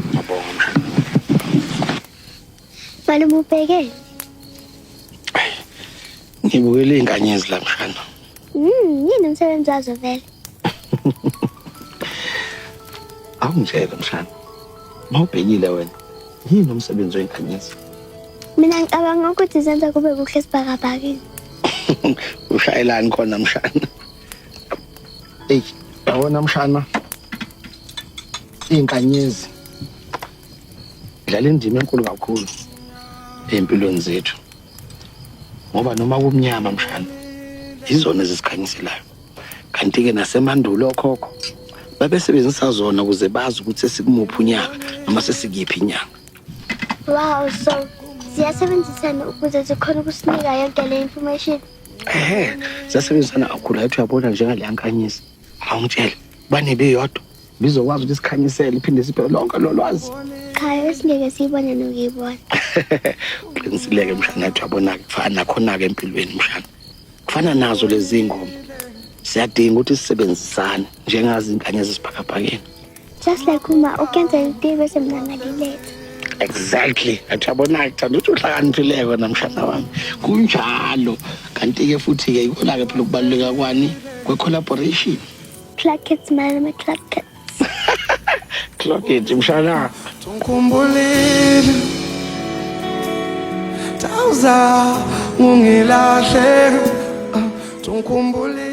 Ngiyabonga mshana. Malume ubheke. Ngibukele iy'nkanyezi la mshana. Yini umsebenzi wazo vele? Awungitshele mshana. Mawubhekile wena. Yini umsebenzi wenkanyezi? Mina ngicabanga ukuthi zenza kube kuhle esibhakabhakeni. Ushayelani khona mshana? Eyi, yabona mshana. Iy'nkanyezi dlala indima enkulu kakhulu ey'mpilweni zethu. Ngoba noma kumnyama mshana, yizona ezisikhanyiselayo. Kanti-ke nasemandulo okhokho babesebenzisa zona ukuze bazi ukuthi sesikumuphi unyaka noma sesikiphi inyanga. Wow, so ziyasebenzisana ukuze zikhone ukusinika yonke le information. Ehhe, ziyasebenzisana kakhulu. Ayithi uyabona njengaleya nkanyezi. Awungitshele, banebeyodwa bizokwazi ukuthi sikhanyisele iphinde siphe lonke lo lwazi. Cha, esingeke siyibone nokuyibona. Qinisileke mshana, athi uyabona kufana nakhona-ke empilweni mshana. Kufana nazo lezi ngoma. Siyadinga ukuthi sisebenzisane njengazi inkanyezi esibhakabhakeni. Just like uma ukenza into bese mina ngaliletha. Exactly. Athi uyabona-ke thanda ukuthi uhlakaniphileke wena mshana wami. Kunjalo. Kanti-ke futhi-ke ikona-ke phela ukubaluleka kwani kwe-collaboration. Clock it, malume, clock it. Clock it mshana. Ngikhumbulile Tawuza ungilahle. Ngikhumbulile.